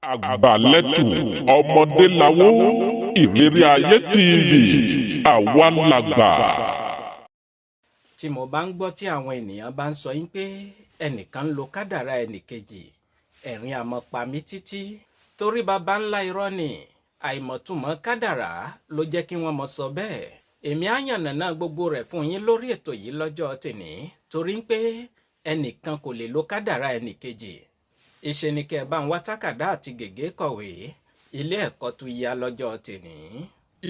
Àgbàlẹ́tù ọmọdé lawó. Ìrírí Ayé TV, àwa làgbà. Tí mo bá ń gbọ́ tí àwọn ènìyàn bá ń sọ yín pé ẹnìkan ń lo kádàrá ẹnìkejì, ẹ̀rín àmọ́ pa mí títí, torí baba ńlá irọ́ ni. Àìmọ̀túmọ̀ kádàrá ló jẹ́ kí wọ́n mọ̀ sọ bẹ́ẹ̀. Èmi á yànnàná gbogbo rẹ̀ fún yín lórí ètò yìí lọ́jọ́ tèní, torí pé ẹnìkan kò lè lo kádàrá ẹnìkejì. Ìṣe ni kẹ́ ẹ bá ń wá tákàdá àti gègé kọ̀wé. Ilé ẹ̀kọ́ tún yá lọ́jọ́ tèní.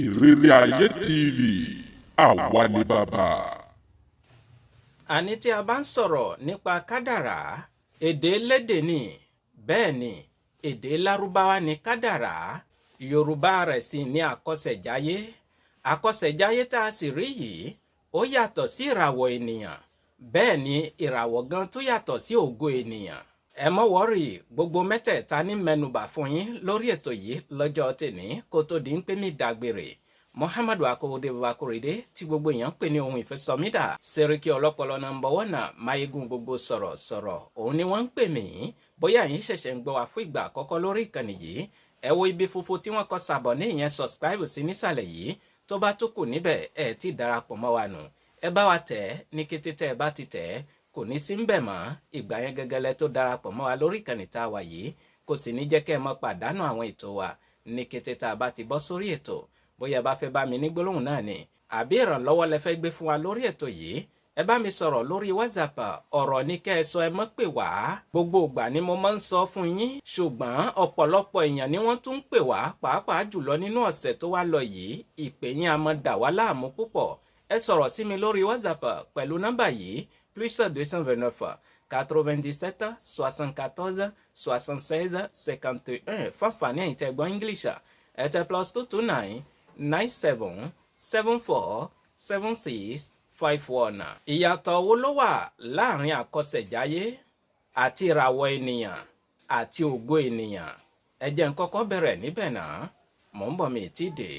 Ìrírí Ayé TV, àwa ni bàbá. Àní tí a bá ń sọ̀rọ̀ nípa kádàrá, èdè elédè ni. Bẹ́ẹ̀ ni, èdè Lárúbáwá ni kádàrá. Yorùbá rẹ̀ sì ní àkọsẹ̀jáyé. Àkọsẹ̀jáyé tá a sì rí yìí, ó yàtọ̀ sí ìràwọ̀ ènìyàn. Bẹ́ẹ̀ ni, ìràwọ̀ gan tó yàtọ̀ sí ògo ènìyàn. Ẹ mọ́ worry, gbogbo mẹ́tẹ̀ẹ̀ta ní mẹ́nubà fún yín lórí ètò yìí lọ́jọ́ tèní. Kó tó di ń pé mi dágbére, Muhammadu Akowode Babakorede, tí gbogbo èèyàn ń pè ní Ohun Ìfẹsọmídà, Sẹ́ríkì Ọlọ́pọlọ number one, Mayegun gbogbo sọ̀rọ̀ sọ̀rọ̀, òun ni wọ́n ń pè mí. Bóyá yín ṣẹ̀ṣẹ̀ ń gbọ́ wá fún ìgbà àkọ́kọ́ lórí ìkànnì yìí, ẹ wo ibi funfun tí wọ́n kọ "s'abonner", ìyẹn subscribe sí nísàlẹ̀ yìí. Tó bá tó kù níbẹ̀, ẹ ti darapọ̀ mọ́ wa nù. Ẹ bá wa tẹ̀ ẹ́. Ní kété tẹ́ ẹ bá ti tẹ̀ ẹ́, kò ní sí ń bẹ̀ mọ́. Ìgbà yẹn gẹ́gẹ́lẹ́ tó darapọ̀ mọ́ wa lórí ìkànnì tá a wà yìí, kò sì ní jẹ́ kẹ́ ẹ mọ́ pàdánù àwọn ètò wa ní kété tá a bá ti bọ́ sórí ètò. Bóyá bá fẹ́ bá mi ní gbólóhùn náà ni, àbí ìrànlọ́wọ́ lẹ fẹ́ gbé fún wa lórí ètò yìí, ẹ bá mi sọ̀rọ̀ lórí WhatsApp. Ọ̀rọ̀ ní kẹ́ ẹ sọ, ẹ mọ́ pè wá. Gbogbo ìgbà ni mo máa ń sọ fún yín, ṣùgbọ́n ọ̀pọ̀lọpọ̀ èèyàn ni wọ́n tún ń pè wá, pàápàá jùlọ nínú ọ̀sẹ̀ tó wá lọ yìí. Ìpè yín a máa dà wá láàmú púpọ̀. Ẹ sọ̀rọ̀ sí mi lórí WhatsApp pẹ̀lú nọ́mbà yìí: +229 97 74 76 51. Fáfàní ẹ̀yin tẹ́ gbọ́ English, ẹ tẹ +229 97 74 76 51. Ìyàtọ̀ wo ló wà láàrin àkọsẹ̀jáyé àti ìràwọ̀ ènìyàn àti ògo ènìyàn? Ẹ jẹ́ n kọ́kọ́ bẹ̀rẹ̀ níbẹ̀ náà. Mò ń bọ̀, mi ì tí ì dé.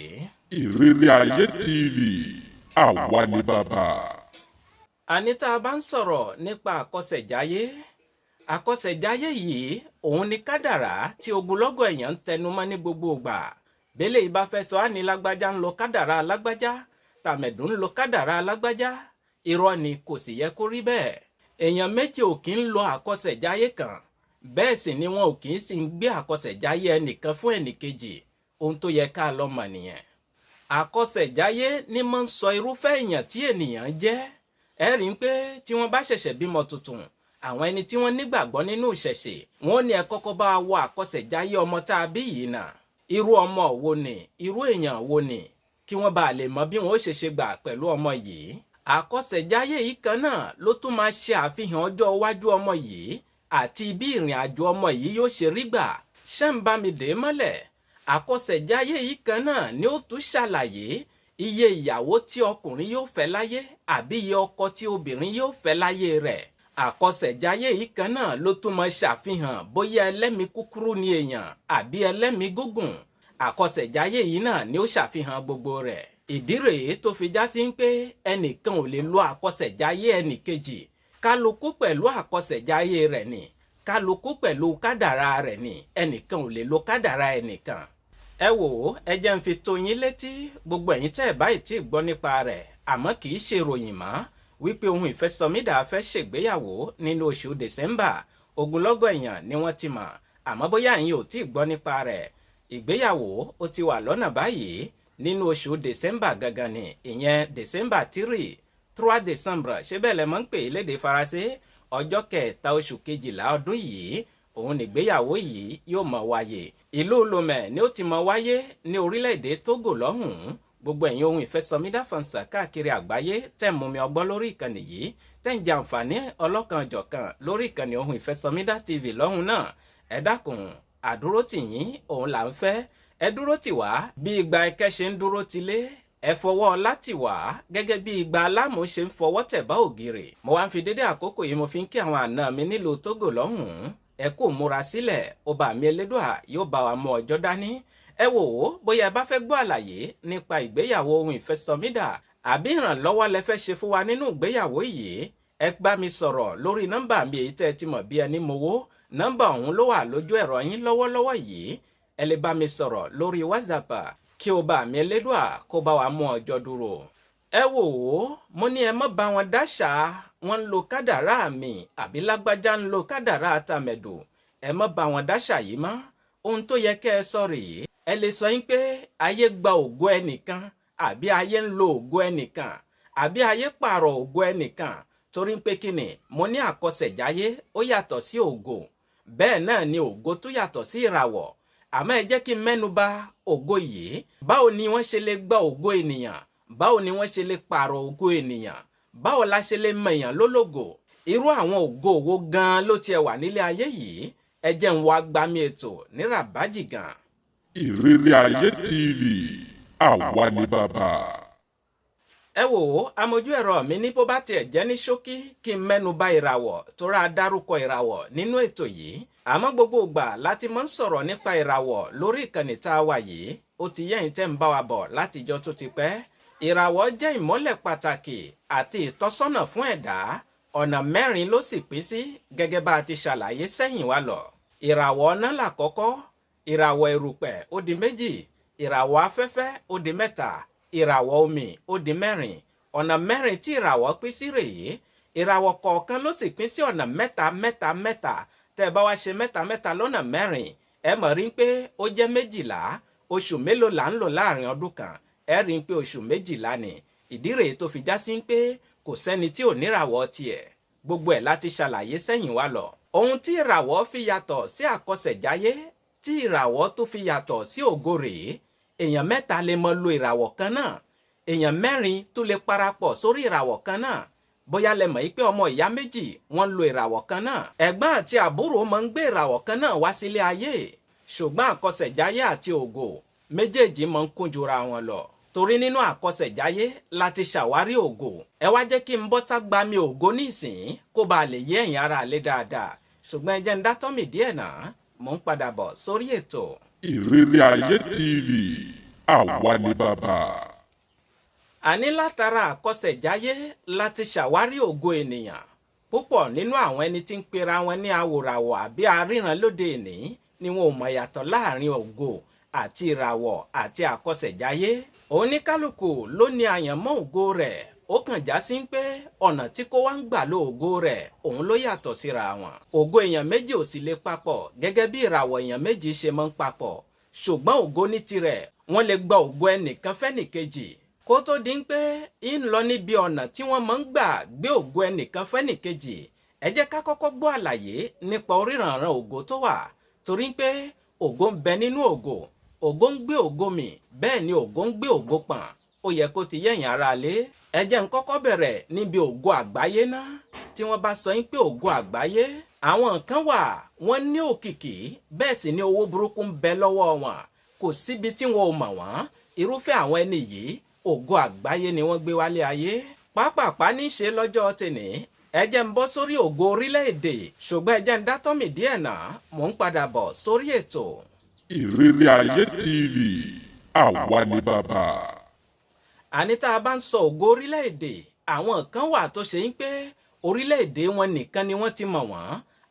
Ìrírí Ayé TV, àwa ni bàbá. Àní tá a bá ń sọ̀rọ̀ nípa àkọsẹ̀jáyé, àkọsẹ̀jáyé yìí òun ni kádàrá tí ogunlọ́gọ̀ èèyàn ń tẹnumọ́ ní gbogbo ìgbà. Bẹ́lẹ̀ ìbá fẹ́ sọ, á ní lágbájá ń lo kádàrá lágbájá, tàmẹ̀dù ń lo kádàrá lágbájá. Irọ́ ni, kò sì yẹ kó rí bẹ́ẹ̀. Èèyàn méjì ò kí ń lo àkọsẹ̀jáyé kan, bẹ́ẹ̀ sì ni wọn ò kì í sì ń gbé àkọsẹ̀jáyé ẹnìkan fún ẹnìkejì. Ohun tó yẹ ká lọ mọ̀ nìyẹn. Àkọsẹ̀jáyé ní máa ń sọ irúfẹ́ èèyàn tí ènìyàn jẹ́. Ẹ rí i pé tí wọ́n bá ṣẹ̀ṣẹ̀ bímọ tuntun, àwọn ẹni tí wọ́n nígbàgbọ́ nínú ìṣẹ̀ṣe, wọ́n ní ẹ kọ́kọ́ bá wọ àkọsẹ̀jáyé ọmọ tá a bí yìí nà, irú ọmọ wo ni, irú èèyàn wo ni, kí wọ́n bá lè mọ bí wọ́n ó ṣe ṣe gbà pẹ̀lú ọmọ yìí. Àkọsẹ̀jáyé yìí kan náà ló tún máa ṣe àfihàn ọjọ́ iwájú ọmọ yìí àti bí ìrìn àjò ọmọ yìí yóò ṣe rí gbà. Ṣé ń bá mi dè é mọ́lẹ̀? Àkọsẹ̀jáyé yìí kan náà ni ó tún ṣàlàyé iye ìyàwó tí ọkùnrin yóò fẹ́ láyé àbí iye ọkọ tí obìnrin yóò fẹ́ láyé rẹ̀. Àkọsẹ̀jáyé yìí kan náà ló tún máa ṣàfihàn bóyá ẹlẹ́mìí kúkúrú ni èèyàn àbí ẹlẹ́mìí gígùn. Àkọsẹ̀jáyé yìí náà ni ó ṣàfihàn gbogbo rẹ̀. Ìdí rèé tó fi já sí pé ẹnìkan ò lè lo àkọsẹ̀jáyé ẹnìkejì. Kálukú pẹ̀lú àkọsẹ̀jáyé rẹ̀ ni, kálukú pẹ̀lú kádàrá rẹ̀ ni. Ẹnìkan ò lè lo kádàrá ẹnìkan. Ẹ wò ó, ẹ jẹ́ ń fi tó yín létí, gbogbo ẹ̀yin tẹ́ ẹ̀ báyìí tí ì gbọ́ nípa rẹ̀, àmọ́ kì í ṣe ìròyìn mọ́, wípé Ohun Ìfẹ́sọmídà fẹ́ ṣègbéyàwó nínú oṣù December. Ogunlọ́gọ̀ èèyàn ni wọ́n ti mọ̀, àmọ́ bóyá ẹ̀yin ò tí ì gbọ́ nípa rẹ̀, ìgbéyàwó ó ti wà lọ́nà báyìí nínú oṣù December gangan ni, ìyẹn December 3, 3 décembre. Ṣé bẹ́ẹ̀ lẹ mọ́ ń pè é lédè Faransé? Ọjọ́ 3 oṣù 12 ọdún yìí, òun nìgbéyàwó yìí yóò mọ̀ wáyé. Ìlú Lomé ni ó ti mọ̀ wáyé ní orílẹ̀-èdè Togo lọ́hùn-ún. Gbogbo ẹ̀yin Ohun Ìfẹ́sọmídà fans káàkiri àgbáyé tẹ̀ mú mi ọgbọ́n lórí ìkànnì yìí, tẹ̀ ń jẹ àǹfààní ọlọ́kan-jọ̀kan lórí ìkànnì Ohun Ìfẹ́sọmídà TV lọ́hùn náà, ẹ dákun, àdúró tì yín òun là ń fẹ́. Ẹ dúró tì wá bí ìgbà ẹkẹ́ ṣe ń dúró tilé. Ẹ fọwọ́ láti wá gẹ́gẹ́ bí ìgbà aláàmú ṣe ń fọwọ́ tẹ̀ bá ògiri. Mo wá ń fi dédé àkókò yìí, mo fi ń kí àwọn àna mi nílùú Togo lọ́hùn-ún. Ẹ kú múra sílẹ̀, ọba mi Elédùà yóò bá wa mú ọjọ́ dání. Ẹ wò ó, bóyá ẹ bá fẹ́ gbọ́ àlàyé nípa ìgbéyàwó Ohun Ìfẹ́sọmídà, àbí ìrànlọ́wọ́ lẹ fẹ́ ṣe fún wa nínú ìgbéyàwó yìí, ẹ bá mi sọ̀rọ̀ lórí nọ́mbà mi èyí tẹ́ ẹ ti mọ̀ bí ẹni mowó. Nọ́mbà ọ̀hún ló wà lójú ẹ̀rọ yín lọ́wọ́lọ́wọ́ yìí. Ẹ lè bá mi sọ̀rọ̀ lórí WhatsApp kí o bá mi Elédùà kó bá wa mú ọjọ́ dúró. Ẹ wò ó, mo ní ẹ má bá wọn dáṣà, wọ́n ń lo kádàrá mi àbí lágbájá ń lo kádàrá tàmẹ̀dù. Ẹ má bá wọn dáṣà yìí mọ́. Ohun tó yẹ kẹ́ ẹ sọ rèé. Ẹ lè sọ yín pé ayé gba ògo ẹnìkan, àbí ayé ń lo ògo ẹnìkan, àbí ayé pààrọ̀ ògo ẹnìkan. Torí pé kí ni mo ní àkọsẹ̀jáyé ó yàtọ̀ sí ògo, bẹ́ẹ̀ náà ni ògo tó yàtọ̀ sí ìràwọ̀. Àmọ́ ẹ jẹ́ kí n mẹ́nu bà ògo yìí. Báwo ni wọ́n ṣe lè gba ògo ènìyàn? Báwo ni wọ́n ṣe lè pààrọ̀ ògo ènìyàn? Báwo la ṣe lè mọ èèyàn lólógo? Irú àwọn ògo wo gan-an ló tiẹ̀ wà nílé ayé yìí? Ẹ jẹ́ ń wá gbámi ètò ní ràbájì gan. Ìrírí Ayé TV, àwa ni bàbá. Ẹ wò ó, amójú ẹ̀rọ mi ní bó bá tiẹ̀ jẹ́ ní ṣókí kí n mẹ́nu bà ìràwọ̀ tó rà dárúkọ ìràwọ̀ nínú ètò yìí. Àmọ́ gbogbo ìgbà láti máa ń sọ̀rọ̀ nípa ìràwọ̀ lórí ìkànnì tá a wà yìí. Ó ti yẹ́yìn tẹ́ ń bá wa bọ̀ látijọ́ tó ti pẹ́. Ìràwọ̀ jẹ́ ìmọ́lẹ̀ pàtàkì àti ìtọ́sọ́nà fún ẹ̀dá. Ọ̀nà mẹ́rin ló sì pín sí gẹ́gẹ́ bá a ti ṣàlàyé sẹ́yìn wa lọ. Ìràwọ̀ ọ̀nà làkọ́kọ́, ìràwọ̀ erùpẹ̀ ó di méjì, ìràwọ̀ afẹ́fẹ́ ó di mẹ́ta, ìràwọ̀ omi ó di mẹ́rin. Ọ̀nà mẹ́rin tí ìràwọ̀ pín sí rèé. Ìràwọ̀ kọ̀ọ̀kan ló sì pín sí ọ̀nà mẹ́ta mẹ́ta mẹ́ta. Tẹ́ ẹ bá wá ṣe mẹ́ta mẹ́ta lọ́nà mẹ́rin, ẹ mọ̀ rí pé ó jẹ́ 12. Oṣù mélòó là ń lò láàrin ọdún kan? Ẹ rí pé oṣù 12 ni. Ìdí rèé tó fi já sí pé kò sẹ́ni tí ò níràwọ̀ tiẹ̀. Gbogbo ẹ̀ láti ṣàlàyé sẹ́yìn wa lọ. Ohun tí ìràwọ̀ fi yàtọ̀ sí àkọsẹ̀jáyé, tí ìràwọ̀ tó fi yàtọ̀ sí ògo rèé. Èèyàn mẹ́ta lè mọ lo ìràwọ̀ kan náà, èèyàn mẹ́rin tó lè parapọ̀ sórí ìràwọ̀ kan náà. Bóyá lẹ mọ̀ pé ọmọ ìyá méjì wọ́n lo ìràwọ̀ kan náà, ẹ̀gbọ́n àti àbúrò máa ń gbé ìràwọ̀ kan náà wá sílé ayé. Ṣùgbọ́n àkọsẹ̀jáyé àti ògo méjèèjì máa ń kún jura wọn lọ, torí nínú àkọsẹ̀jáyé láti ṣàwárí ògo. Ẹ wá jẹ́ kí n bọ́ ságbami ògo nísìnyí kó ba lè yé ẹ̀yin ará lé dáadáa. Ṣùgbọ́n ẹ jẹ́ ń dátọ́mì díẹ̀ náà, mò ń padà bọ̀ sórí ètò. Ìrírí Ayé TV, àwa ni bàbá. Àní látara àkọsẹ̀jáyé láti ṣàwárí ògo ènìyàn. Púpọ̀ nínú àwọn ẹni tí ń pera wọn ní awòràwọ̀ àbí aríran lóde ìní ni wọn ò mọ̀ yàtọ̀ láàrin ògo àti ìràwọ̀ àti àkọsẹ̀jáyé. Oníkálukú ló ní àyànmọ́ ògo rẹ̀, ó kàn já sí pé ọ̀nà tí kò wá ń gbà lo ògo rẹ̀ òun ló yàtọ̀ síra wọn. Ògo èèyàn méjì ò sì lè papọ̀ gẹ́gẹ́ bí ìràwọ̀ èèyàn méjì ṣe máa ń papọ̀. Ṣùgbọ́n ògo ní tirẹ̀, wọ́n lè gba ògo ẹnìkan fẹ́nìkejì. Kó tó di pé ń lọ níbi ọ̀nà tí wọ́n máa ń gbà gbé ògo ẹnìkan fẹ́nìkejì, ẹ jẹ́ ká kọ́kọ́ gbọ́ àlàyé nípa oríranran ògo tó wà, torí pé ògo ń bẹ nínú ògo, ògo ń gbé ògo mì, bẹ́ẹ̀ ni ògo ń gbé ògo pọ̀n. Ó yẹ kó ti yẹ̀yìn ara lé. Ẹ jẹ́ n kọ́kọ́ bẹ̀rẹ̀ níbi ògo àgbáyé ná. Tí wọ́n bá sọ yín pé ògo àgbáyé, àwọn kan wà wọ́n ní òkìkí, bẹ́ẹ̀ sì ni owó burúkú ń bẹ lọ́wọ́ wọn. Kò síbi tí wọn ò mọ̀ wọ́n. Irúfẹ́ àwọn ẹni yìí, ògo àgbáyé ni wọ́n gbé wálé ayé. Pápápá ní í ṣe lọ́jọ́ tèní. Ẹ jẹ́ n bọ́ sórí ògo orílẹ̀-èdè, ṣùgbọ́n ẹ jẹ́ n dátọ́mì díẹ̀ náà, mò ń padà bọ̀ sórí ètò. Ìrírí Ayé TV, àwa ni bàbá. Àní tá a bá ń sọ ògo orílẹ̀-èdè, àwọn kan wà tó ṣe ń pé orílẹ̀-èdè wọn nìkan ni wọ́n ti mọ̀ wọ́n,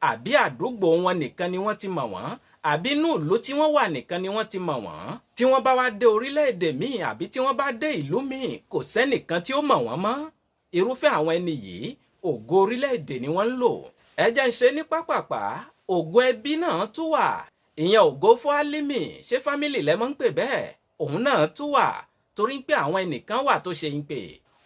àbí àdúgbò wọn nìkan ni wọ́n ti mọ̀ wọ́n, àbí inú ìlú tí wọ́n wà nìkan ni wọ́n ti mọ̀ wọ́n. Tí wọ́n bá wá dé orílẹ̀-èdè míì àbí tí wọ́n bá dé ìlú míì, kò sẹ́nìkan tí ó mọ̀ wọ́n mọ́. Irúfẹ́ àwọn ẹni yìí, ògo orílẹ̀-èdè ni wọ́n ń lò. Ẹ jẹ́ ń ṣe ní pápápá, ògo ẹbí náà tún wà. Ìyẹn ògo fún Álímì, ṣé fámìlì lẹ́ mọ́ ń pè bẹ́ẹ̀? Òun náà tún wà, torí pé àwọn ẹnìkan wà tó ṣe ń pè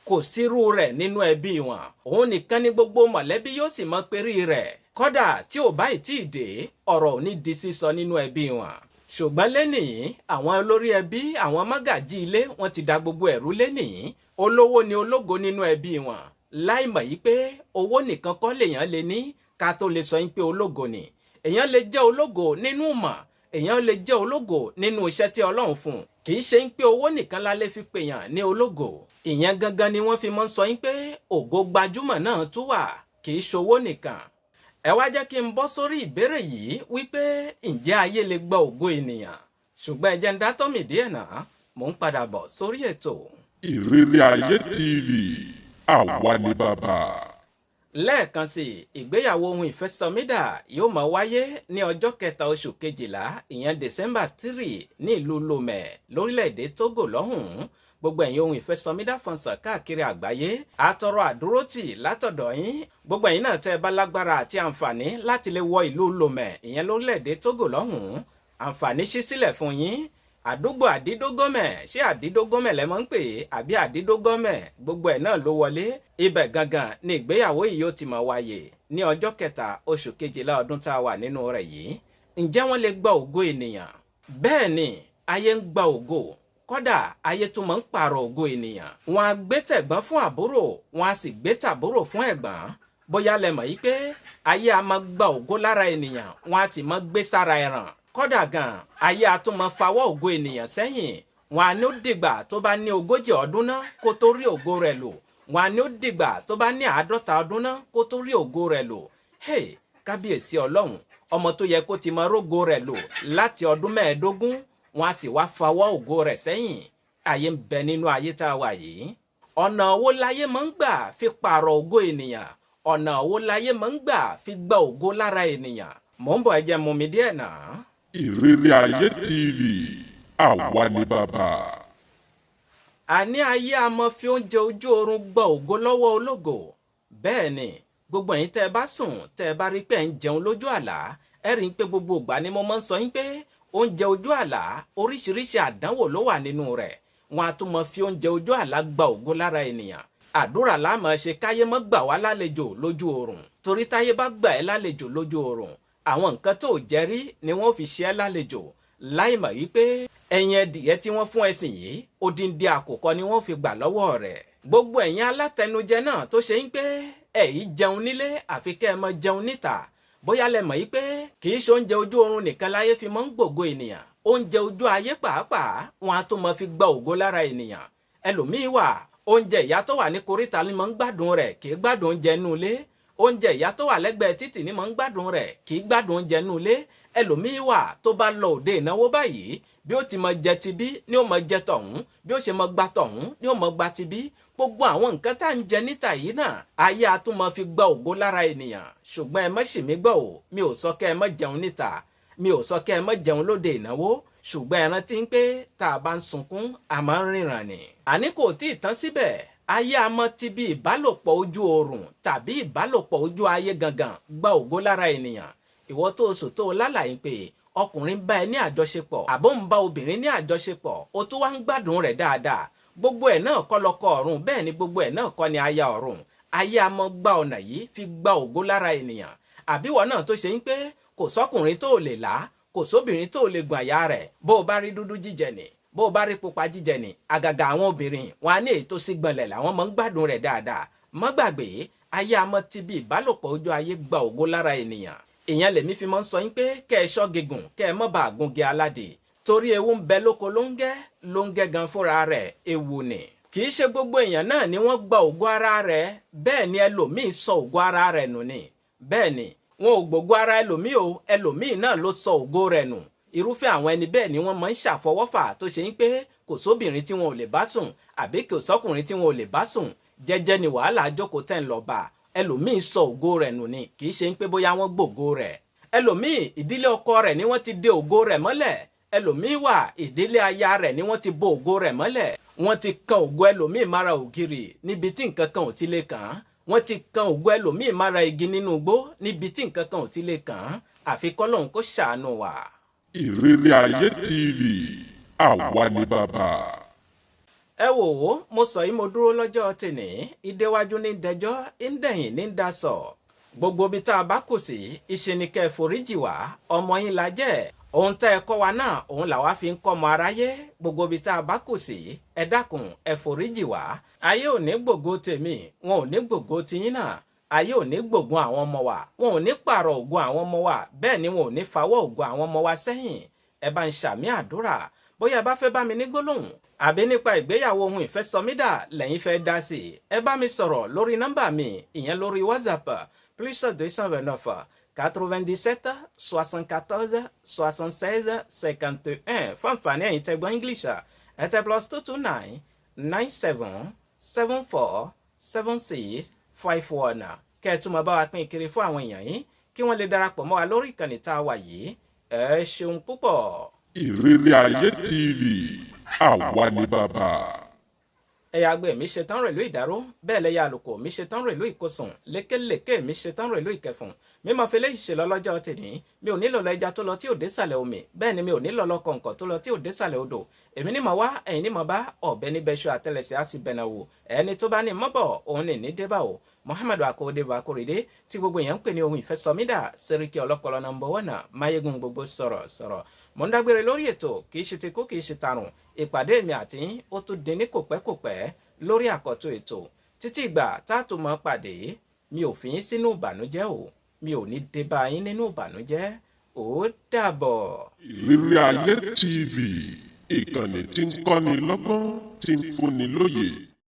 kò sírú rẹ̀ nínú ẹbí wọn. Òun nìkan ni gbogbo mọ̀lẹ́bí yóò sì mọ perí rẹ̀. Kódà tí ò bá ì tí ì dé, ọ̀rọ̀ ò ní di sísọ nínú ẹbí wọn. Ṣùgbọ́n lénìí, àwọn olórí ẹbí, àwọn mọ́gàjí ilé, wọ́n ti da gbogbo ẹ̀rú lénìí. Olówó ni ológo nínú ẹbí wọn. Láì mọ̀ yí pé owó nìkan kọ́ lèèyàn lè ní ká tó lè sọ yín pé ológo ni. Èèyàn lè jẹ́ ológo nínú ìmọ̀, èèyàn lè jẹ́ ológo nínú iṣẹ́ tí Ọlọ́run fún un. Kì í ṣe ń pé owó nìkan la lè fi pèèyàn ní ológo. Ìyẹn gangan ni wọ́n fi mọ́ ń sọ yín pé ògo gbajúmọ̀ náà tún wà, kì í ṣowó nìkan. Ẹ wá jẹ́ kí n bọ́ sórí ìbéèrè yìí wípé ǹjẹ́ ayé lè gba ògo ènìyàn? Ṣùgbọ́n ẹ jẹ́ n dátọ́mì díẹ̀ náà, mò ń padà bọ̀ sórí ètò. Ìrírí Ayé TV, àwa ni bàbá. Lẹ́ẹ̀kan sí, ìgbéyàwó ohun ìfẹ́sọmídà yóò máa wáyé ní ọjọ́ 3 oṣù 12, ìyẹn December 3, ní ìlú Lomé lórílẹ̀‐èdè Togo lọ́hùn-ún. Gbogbo ẹ̀yin ohun ìfẹ́sọmídà fans káàkiri àgbáyé, àtọrọ àdúrótì látọ̀dọ̀ yín. Gbogbo ẹ̀yin náà tẹ́ ẹ bá lágbára àti àǹfààní láti lè wọ ìlú Lomé, ìyẹn lórílẹ̀‐èdè Togo lọ́hùn-ún, àǹfààní ṣí sílẹ̀ fún yín. Àdúgbò Àdídógọ́mẹ̀, ṣé Àdídógọ́mẹ̀ lẹ́ mọ́ ń pè é àbí Àdídógọ́mẹ̀? Gbogbo ẹ̀ náà ló wọlé. Ibẹ̀ gangan ni ìgbéyàwó yìí yóò ti máa wáyé ní ọjọ́ 3 oṣù 12 ọdún tá a wà nínú rẹ̀ yìí. Ǹjẹ́ wọ́n lè gba ògo ènìyàn? Bẹ́ẹ̀ ni, ayé ń gba ògo. Kódà ayé tún máa ń pààrọ̀ ògo ènìyàn. Wọ́n á gbé tẹ̀gbọ́n fún àbúrò, wọ́n á sì gbé tàbúrò fún ẹ̀gbọ́n. Bóyá lẹ mọ̀ yí pé ayé a máa gba ògo lára ènìyàn, wọ́n á sì máa gbé sára ẹ̀ràn. Kódà gan, ayé a tún máa fawọ́ ògo ènìyàn sẹ́yìn. Wọn á ní ó dìgbà tó bá ní 40 ọdún náà kó tó rí ògo rẹ̀ lò. Wọn á ní ó dìgbà tó bá ní 50 ọdún náà kó tó rí ògo rẹ̀ lò. Hey, kábíyèsí Ọlọ́run! Ọmọ tó yẹ kó ti máa rógo rẹ̀ lò láti ọdún 15, wọn á sì wá fawọ́ ògo rẹ̀ sẹ́yìn. Ayé ń bẹ nínú ayé tá a wà yìí. Ọ̀nà wo láyé máa ń gbà fi pààrọ̀ ògo ènìyàn? Ọ̀nà wo láyé máa ń gbà fi gba ògo lára ènìyàn? Mò ń bọ̀, ẹ jẹ́ mú mi díẹ̀ náà. Ìrírí Ayé TV, àwa ni bàbá. Àní ayé a mọ fi oúnjẹ ojú oorun gba ògo lọ́wọ́ ológo. Bẹ́ẹ̀ ni, gbogbo ẹ̀yin tẹ́ ẹ bá sùn, tẹ́ ẹ bá rí pé ẹ̀ ń jẹun lójú àlá, ẹ rí i pé gbogbo ìgbà ni mo máa ń sọ yín pé oúnjẹ ojú àlá, oríṣiríṣi àdánwò ló wà nínú rẹ̀. Wọn a tún mọ fi oúnjẹ ojú àlá gba ògo lára ènìyàn. Àdúrà la máa ṣe káyé mọ́ gbà wá lálejò lójú oorun, torí táyé bá gbà ẹ́ lálejò lójú oorun, àwọn nǹkan tó jẹ́ rí ni wọ́n fi ṣe ẹ́ lálejò, láì mọ̀ wípé ẹyin ẹdìyẹ tí wọ́n fún ẹ̀sìn yìí, odindi àkùkọ ni wọ́n fi gbà lọ́wọ́ rẹ̀. Gbogbo ẹ̀yin alátẹnujẹ náà tó ṣe ń pé ẹ̀yí jẹun nílé àfi kẹ́ ẹ mọ jẹun níta, bóyá lẹ mọ̀ yí pé kì í ṣe oúnjẹ ojú oorun nìkan láyé fi mọ́ ń gbògo ènìyàn. Oúnjẹ ojú ayé pàápàá, wọn á tún mọ fi gba ògo lára ènìyàn. Ẹlòmíín wà, oúnjẹ ìyá tó wà ní koríta ni mọ̀ ń gbádùn rẹ̀, kì í gbádùn oúnjẹ inú ilé. Oúnjẹ ìyá tó wà lẹ́gbẹ̀ẹ́ títì ni mọ̀ ń gbádùn rẹ̀, kì í gbádùn oúnjẹ inú ilé. Ẹlòmíín wà, tó bá lọ òde ìnáwó báyìí, bí ó ti mọ jẹ tibí ni ó mọ jẹ tọ̀hún, bí ó ṣe mọ gba tọ̀hún ni ó mọ gba tibí. Gbogbo àwọn nǹkan tá à ń jẹ níta yìí náà, ayé a tún mọ fi gba ògo lára ènìyàn. Ṣùgbọ́n ẹ má ṣì mí gbọ́ o, mi ò sọ kẹ́ ẹ má jẹun níta, mi ò sọ kẹ́ ẹ má jẹun lóde ìnáwó, ṣùgbọ́n ẹ rántí pé tá a bá ń sunkún, a máa ń ríran ni. Àní kò tí ì tán síbẹ̀. Ayé a mọ́ ti bí ìbálòpọ̀ ojú oorun tàbí ìbálòpọ̀ ojú ayé gangan gba ògo lára ènìyàn. Ìwọ tó sùn tó lálàyé pé ọkùnrin bá ẹ ní àjọṣepọ̀, àbó ń bá obìnrin ní àjọṣepọ̀, o tó wá ń gbádùn rẹ̀ dáadáa, gbogbo ẹ̀ náà kọ́ lọ́kọ ọ̀run, bẹ́ẹ̀ ni gbogbo ẹ̀ náà kọ́ ni aya ọ̀run. Ayé a mọ́ gba ọ̀nà yìí fi gba ògo lára ènìyàn. Àbíwọ náà tó ṣe ń pé kò sọ́kùnrin tó lè là, kò sóbìnrin tó lè gùn àyà rẹ̀, bó o bá rí dúdú jíjẹ nì, bó o bá rí pupa jíjẹ nì, àgàgà àwọn obìnrin wọn á ní èyí tó sí gbọ̀nlẹ̀ làwọn máa ń gbádùn rẹ̀ dáadáa. Má gbàgbé, ayé a mọ́ ti bí ìbálòpọ̀ ojú ayé gba ògo lára ènìyàn. Ìyẹn lèmi fi máa ń sọ yín pé kẹ́ ẹ ṣọ́ gígùn, kẹ́ ẹ mọ́ bá àgúnge aládé, torí ewu ń bẹ lóko lóńgẹ́. Lóńgẹ́ gan fúnra rẹ̀ ewu ni. Kì í ṣe gbogbo èèyàn náà ni wọ́n gba ògo ara rẹ̀. Bẹ́ẹ̀ ni, ẹlòmíì sọ ògo ara rẹ̀ nù ni. Bẹ́ẹ̀ ni, wọn ò gbògo ara ẹlòmíì o, ẹlòmíì náà ló sọ ògo rẹ̀ nù. Irúfẹ́ àwọn ẹni bẹ́ẹ̀ ni wọ́n máa ń ṣàfọwọ́fà, tó ṣe ń pé kò sóbìnrin tí wọn ò lè bá sùn, àbí kò sọ́kùnrin tí wọn ò lè bá sùn. Jẹ́jẹ́ ni wàhálà jókòó tẹ̀ ń lọ bá. Ẹlòmíì sọ ògo rẹ̀ nù ni, kì í ṣe ń pé bóyá wọ́n gbògo rẹ̀. Ẹlòmíì, ìdílé ọkọ rẹ̀ ni wọ́n ti dé ògo rẹ̀ mọ́lẹ̀. Ẹlòmíì wà, ìdílé aya rẹ̀ ni wọ́n ti bo ògo rẹ̀ mọ́lẹ̀. Wọ́n ti kan ògo ẹlòmíì mára ògiri níbi tí nǹkan kan ò ti lè kàn án. Wọ́n ti kan ògo ẹlòmíì mára igi nínú igbó níbi tí nǹkan kan ò ti lè kàn án. Àfi kọ́lọ́hun kó ṣàánú wa. Ìrírí Ayé TV, àwa ni bàbá. Ẹ wò ó, mo sọ yìí, mo dúró lọ́jọ́ tèní. Ìdéwájú ní dẹjọ́, ìdẹ̀yìn ní dasọ̀. Gbogbo ibi tá a bá kù sí, ìṣe ni kẹ́ ẹ foríjì wá. Ọmọ yín la jẹ́. Ohun tẹ́ ẹ kọ́ wa náà, òun làwa fi ń kọ́ ọmọ aráyé. Gbogbo ibi tá a bá kù sí, ẹ dákun, ẹ foríjì wá. Ayé ò ní gbògo tèmi, wọn ò ní gbògo tiyín náà. Ayé ò ní gbògun àwọn ọmọ wa, wọn ò ní pààrọ̀ ògo àwọn ọmọ wa, bẹ́ẹ̀ ni wọn ò ní fawọ́ ògo àwọn ọmọ wa sẹ́yìn. Ẹ bá ń ṣàmì àdúrà. Bóyá ẹ bá fẹ́ bá mi ní gbólóhùn, àbí nípa ìgbéyàwó ohun ìfẹ́sọmídà lẹ́yìn fẹ́ dá sí i, ẹ bá mi sọ̀rọ̀ lórí nọ́mbà mi, ìyẹn lórí WhatsApp: +229 97 74 76 51. Fún àǹfààní ẹ̀yin tẹ́ gbọ́ English, ẹ tẹ +229 97 74 76 51. Kẹ́ ẹ tún mọ bá wa pín kiri fún àwọn èèyàn yín kí wọ́n lè darapọ̀ mọ́ wa lórí ìkànnì tá a wà yìí. Ẹ ṣeun púpọ̀. Ìrírí Ayé TV, àwa ni bàbá. Ẹ̀yà àgbẹ̀ mi ṣetán rẹ̀lú ìdáró, bẹ́ẹ̀ lẹ́yà àlùkò mi ṣetán rẹ̀lú ìkosùn, lékelèké mi ṣetán rẹ̀lú ìkẹfùn. Mímọ fi léyìí ṣe lọ lọ́jọ́ tèmi. Mi ò nílò lọ ẹja tó lọ tí ò dé sàlẹ̀ omi, bẹ́ẹ̀ ni mi ò nílò lọ kọ̀ǹkọ̀ tó lọ tí ò dé sàlẹ̀ odò. Èmi ní mọ̀ wá, ẹ̀yin ní mọ̀ bá, ọ̀bẹ níbẹ̀ ṣọ àtẹlẹsẹ̀ á sì bẹ̀nà wò. Ẹni tó bá ní mọ́bọ̀ òun ní ní débà o. Muhammadu Akóredé Akóredé tí gbogbo èèyàn ń pè ní ohun ìfẹsọmídà, Sẹ́ríkì ọlọ́pọlọ number one, máyégún gbogbo sọ̀rọ̀ sọ̀rọ̀. Mò ń dágbére lórí ètò. Kì í ṣe ti kú, kì í ṣe tarùn. Ìpàdé mi àti yín ó tún dín ní kòpẹ́kòpẹ́ lórí àkọ́tún ètò. Títí ìgbà tá a tún mọ́ pàdé, mi ò fi yín sínú ìbànújẹ́ o, mi ò ní dé bá yín nínú ìbànújẹ́. Ó dàbọ̀. Ìrírí Ayé TV, ìkànnì tí ń kọ́ni lọ́gbọ́n, tí ń fúnni lóye.